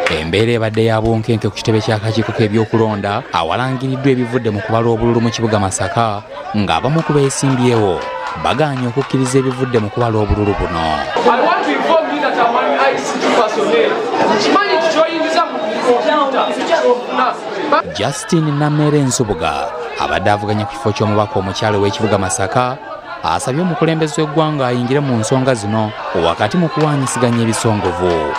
Embeera ebadde ya bunkenke ku kitebe ky'akakiiko k'ebyokulonda awalangiriddwa ebivudde mu kubala obululu mu kibuga Masaka, ng'abamu ku beesimbyewo bagaanye okukkiriza ebivudde mu kubala obululu buno. Justin Namere Nsubuga abadde avuganya ku kifo ky'omubaka omukyala ow'ekibuga Masaka asabye omukulembeze w'eggwanga ayingire mu nsonga zino wakati mu kuwaanyisiganya ebisongovu.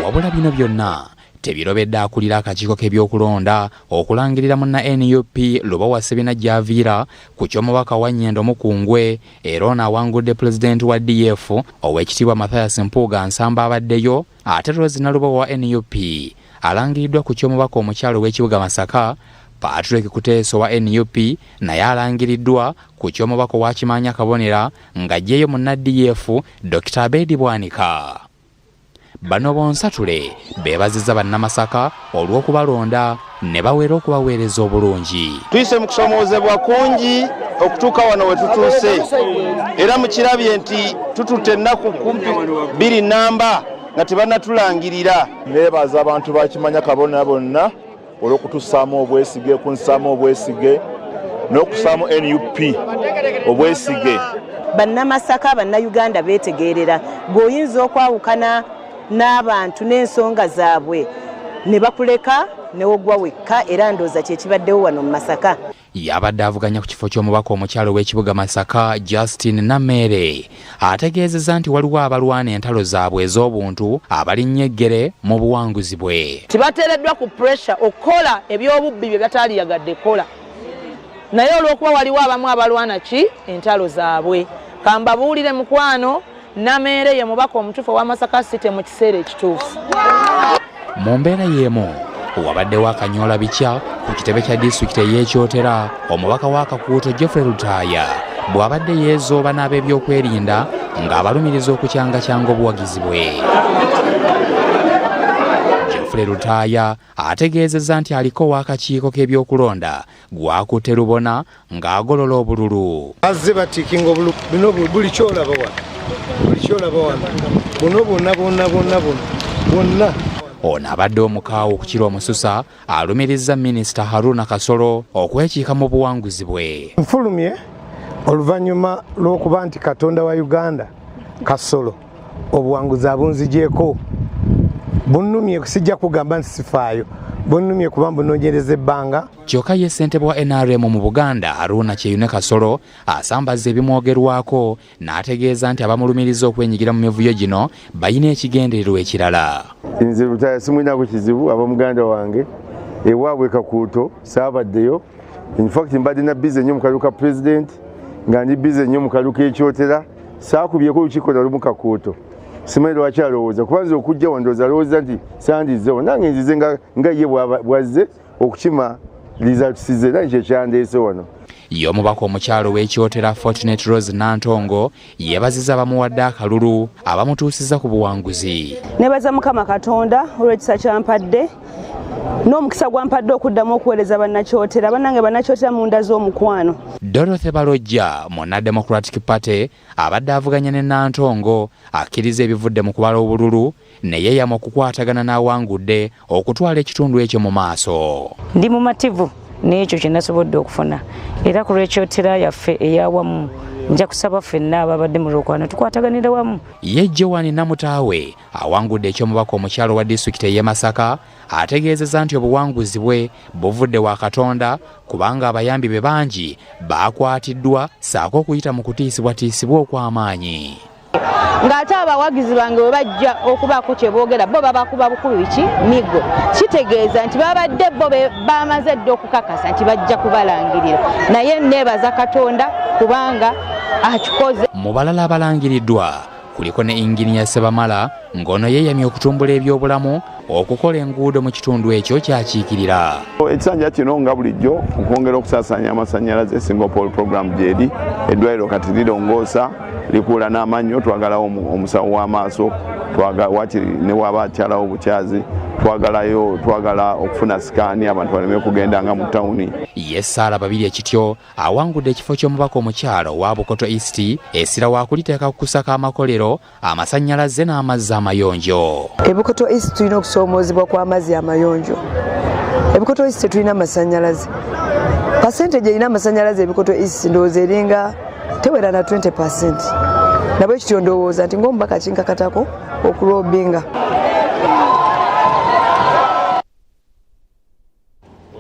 Wabula bino byonna tebirobedde akulira akakiiko k'ebyokulonda okulangirira munna NUP Lubowa Ssebina gy'aviira ku ky'omubaka wa Nyendo Mukungwe, era ono awangudde pulezidenti wa DF Oweekitiibwa Mathias Mpuuga Nsamba abaddeyo, ate Rose Nalubowa wa NUP alangiriddwa ku ky'omubaka omukyala ow'ekibuga Masaka. Patrick Kuteesa owa NUP naye alangiriddwa ku ky'omubaka owa Kimaanya Kabonera ng'aggyeeyo munna DF Dokita Abedi Bwanika. Bano bonsatule beebazizza Bannamasaka olw'okubalonda ne bawera okubaweereza obulungi. Tuyise mu kusoomoozebwa kungi okutuuka wano we tutuuse, era mukirabye nti tututte ennaku kumpi 2 namba nga tebannatulangirira. Neebaza abantu ba Kimanya Kabonera bonna olw'okutussaamu obwesige, okunsaamu obwesige n'okusaamu NUP obwesige. Bannamasaka, Bannayuganda beetegeerera gw'oyinza okwawukana n'abantu n'ensonga zaabwe ne bakuleka ne wogwa wekka, era ndowooza kye kibaddewo wano mu Masaka. Yabadde avuganya ku kifo ky'omubaka omukyala ow'ekibuga Masaka Justin Namere ategeezezza nti waliwo abalwana entalo zaabwe ez'obuntu abalinnya eggere mu buwanguzi bwe. Tibateereddwa ku pressure okukola eby'obubbi bye bataaliyagadde kukola, naye olw'okuba waliwo abamu abalwana ki entalo zaabwe. Kambabuulire mukwano, Namere ye mubaka omutuufu owa Masaka City mu kiseera ekituufu. Mu mbeera y'emu wabaddewo akanyoola bikya ku kitebe kya disitulikiti ey'Ekyotera, omubaka wa Kakuuto Geoffrey Lutaaya bw'abadde yeezooba n'ab'ebyokwerinda ng'abalumiriza okukyangakyanga obuwagizi bwe. Geoffrey Lutaaya ategeezezza nti aliko ow'akakiiko k'ebyokulonda gw'akutte lubona ng'agolola obululu. Bazze batiikinga obululu bino buli kyolaba wano, buli kyolaba wano, buno bwonna bwonna bwonna buno bwonna. Ono abadde omukaawu okukira omususa alumirizza Minisita Haruna Kasolo okwekiika mu buwanguzi bwe. Nfulumye oluvannyuma lw'okuba nti Katonda wa Uganda Kasolo obuwanguzi abunzigyeko, bunnumye, sijja kugamba nti sifaayo, bunnumye kuba mbunoonyereza ebbanga. Kyokka ye ssentebe wa NRM mu Buganda Haruna Kyeyune Kasolo asambaza ebimwogerwako n'ategeeza nti abamulumiriza okwenyigira mu mivuyo gino balina ekigendererwa ekirala. Nze Lutaaya simulinako kizibu, aba muganda wange ewaabwe Kakuuto saabaddeyo. In fact mbadde na busy nnyo mu kalulu ka president, nga ndi busy nnyo mu kalulu k'ekyotera, saakubyeko olukiiko na lumu Kakuuto. Simanyi lwaki alowooza, kuba nze okujja wano ndowooza alowooza nti sandizzewo, nange nzize nga ye bw'azze okukima results ze, era ekyo kyandeese wano. Ye omubaka omukyalo w'ekyotera Fortunate Rose Nantongo yeebaziza abamuwadde akalulu abamutuusizza ku buwanguzi. Neebaza Mukama Katonda olw'ekisa kyampadde n'omukisa gwampadde okuddamu okuweereza bannakyotera. Bannange bannakyotera munda z'omukwano. Dorothy Balojja munna Democratic Party abadde avuganya ne Nantongo akkiriza ebivudde mu kubala obululu ne yeeyama okukwatagana n'awangudde okutwala ekitundu ekyo mu maaso. Ndi mumativu n'ekyo kye nasobodde okufuna, era ku lw'ekyotera yaffe ey'awamu nja kusaba ffenna ababadde mu lwokaano tukwataganire wamu. Ye Joan Namutaawe awangudde eky'omubaka omukyala owa disitulikiti ey'e Masaka ategeezezza nti obuwanguzi bwe buvudde wa Katonda kubanga abayambi be bangi baakwatiddwa ssaako okuyita mu kutiisibwatiisibwa okw'amaanyi. Ng'ate abawagizi bange bwe bajja okubaako kye boogera bo babakuba bukubi biki migo, kitegeeza nti babadde bo bamaze dda okukakasa nti bajja kubalangirira, naye neebaza Katonda kubanga akikoze. Mu balala abalangiriddwa kuliko ne Inginiya Ssebamala Ng'ono yeeyamye okutumbula ebyobulamu, okukola enguudo mu kitundu ekyo kyakiikirira. Ekisanja kino nga bulijjo okwongera okusaasaanya amasannyalaze, single pole program gyeri, eddwaliro kati lirongoosa, likuula n'amannyo, twagalawo omusawo w'amaaso, wakiri ne waba akyalawo bukyazi, twagalayo, twagala okufuna sikaani abantu baleme kugenda nga mu tawuni. Ye Sarah Babirye Kityo awangudde ekifo ky'omubaka omukyala owa Bukoto East, essira waakuliteeka ku kusaka amakolero, amasannyalaze n'amazzi amayonjo. E Bukoto East tulina okusoomoozebwa kw'amazzi amayonjo. E Bukoto East tetulina masannyalaze. Percentage erina amasannyalaze e Bukoto East ndowooza eringa tewera na 20%. Nabwe kityo ndowooza nti ng'omubaka kinkakatako okulobinga.